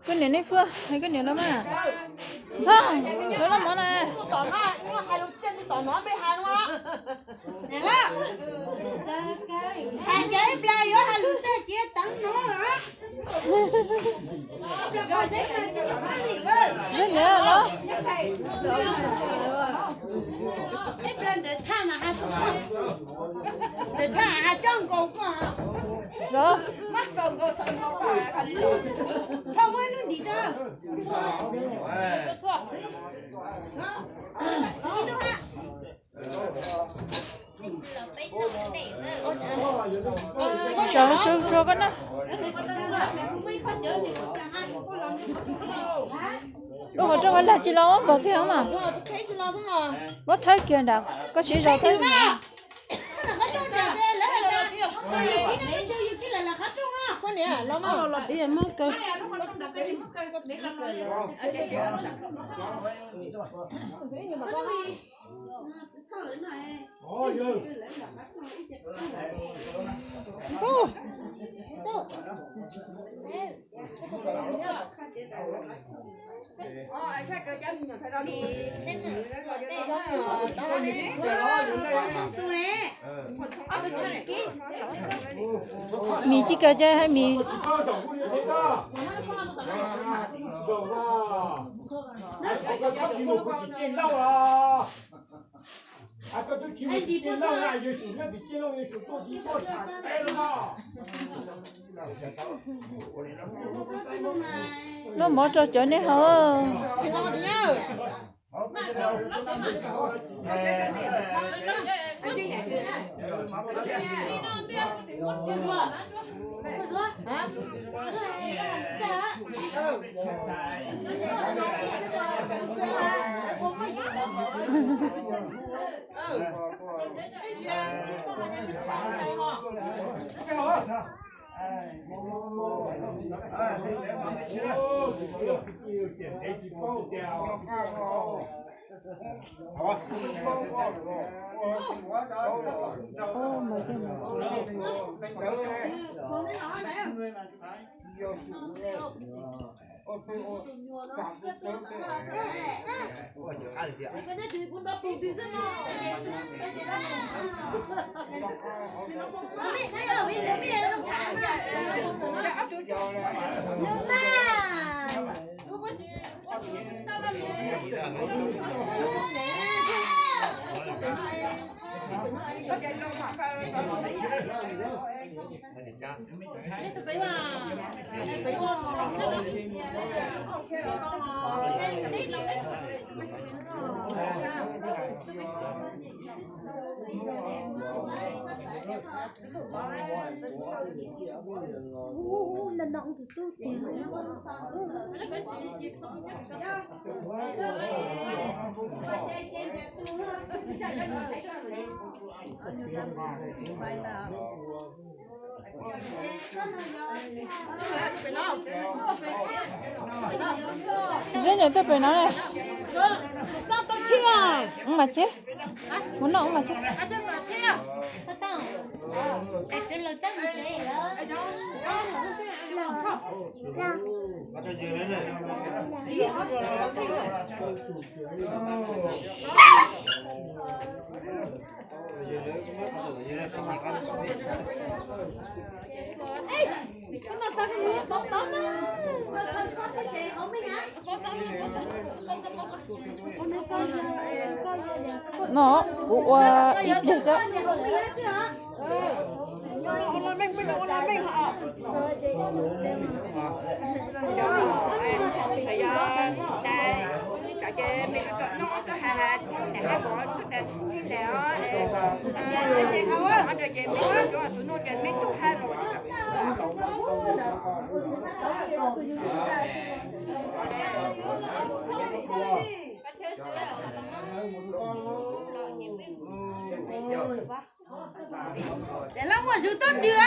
Koj niam nej Fwj, hais koj niam lawv mas. Ntxhais, lawv noj mov na. Hais tias ib plag yuav hais lus txog cia teev no. Ntxhais niam los. Ib plag ntawd thaj mas hais, ntawd thaj hais coj nkaus koj. Zov. Thaj muaj ib lub ntim rau. Tsis sawv tsuag tsuag koj na. Lub hauv rau hauv lag tsis los muab npog kiag mas. Muab thawb kiag nram koj siv zog thawb. Mis tsis kawg ces hais mis. Noj mov rau cov nej haus. Zeb niam tuaj pem no ne. Mas che, mus noj mas che. No kuv ua ib pliag xwb. Ces lawv muaj zwm tuaj nrwg.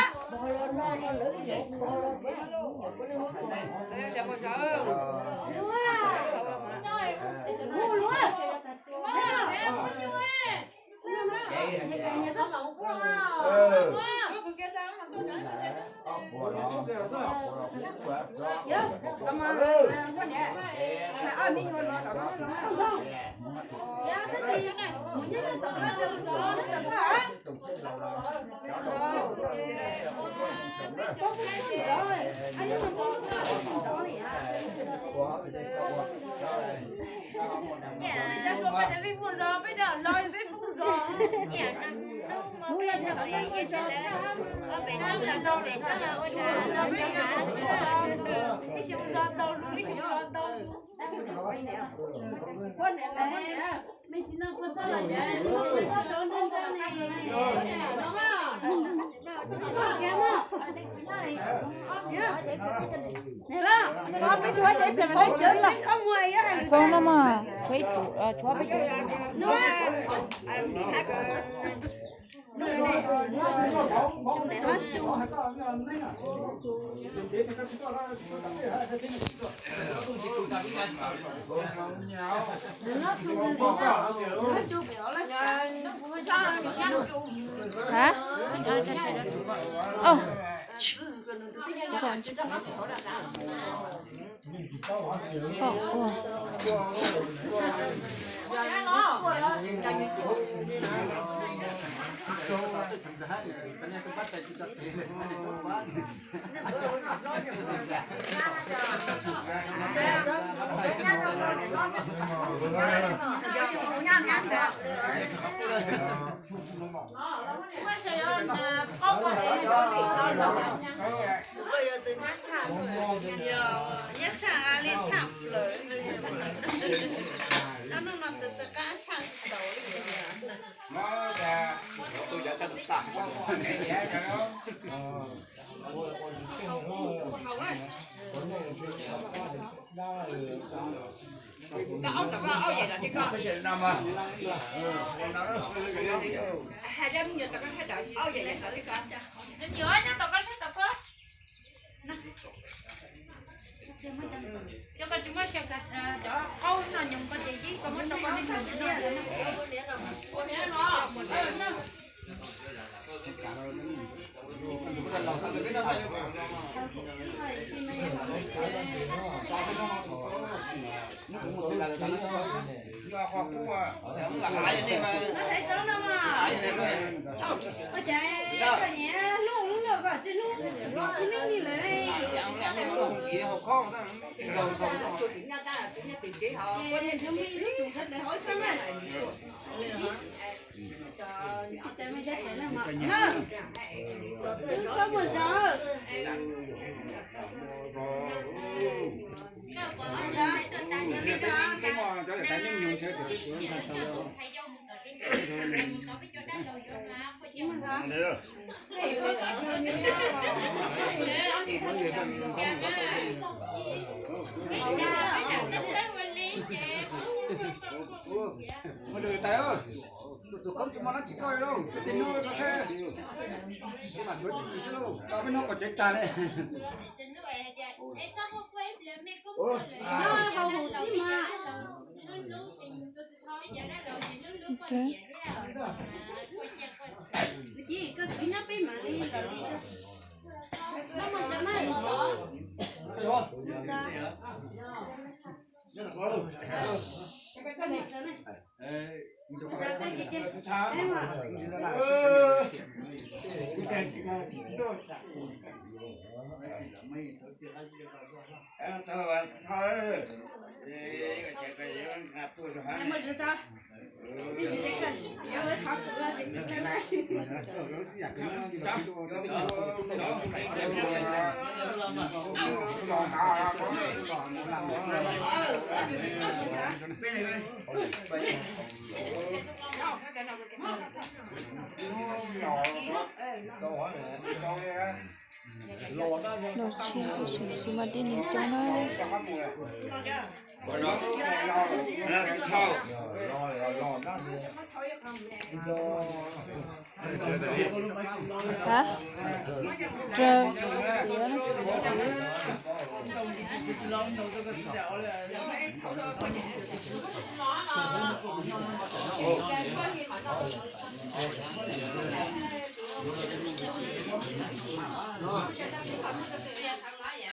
Txhob no mas, tshuav ib cum, tshuav peb cum. Hả? Ơ. Ơ, ơ. Nyob tshaj li tshaj plaws. Nyob no txawv txawv qab tshaj tsis tau li. Cov koj tsis muaj xyaw cov qaub no nyoos koj ces ib koj muab rau koj me ntxhais no. Tus khoob tsis muaj nab tsis koj li lauj, tej hnub koj saib, mam tuav tsis tsis xwb lauj, tau peb hnub koj cev tag li. Hau hauv xwb mas. Txwv ci, koj txwv nyob peb mam li lawm li. Koj mus sawv na. Los txhia xwm xwm mas dej nws coob na. Hả? Rau tias no.